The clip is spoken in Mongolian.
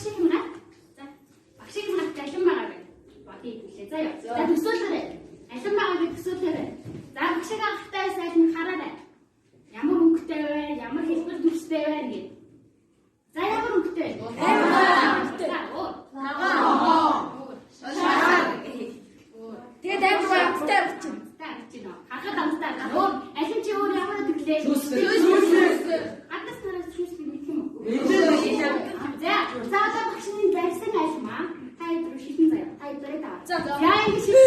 Багшийн гар. За, багшийн гарт алим байгаа гэж бодъё гэлээ. За яа. За, төсөөлөөрэй. Алим байгаа гэж төсөөлөөрэй. За, багшийн гартаа байсан алимыг хараарай. Ямар өнгөтэй вэ? Ямар хэлбэр дүрстэй вэ гэдэг. За, ямар өнгөтэй вэ? Амар. За, өөр. Ногоон. Өөр. Шар. Өөр. Тэгээд амар гоё амттай харагдчих. Амттай харагдаж байна. Харахад амттай. Өөр алим чи өөр ямар өдөглээ? Шүүс. Гаднаас нараас шүүс би мэдэх юм уу? Мэдээ. За, за, одоо багшны зарсан алим аа. Та хэд рүү шилэн заяа. Та хэд рүү таа. За, за. За, ингэ шилэн.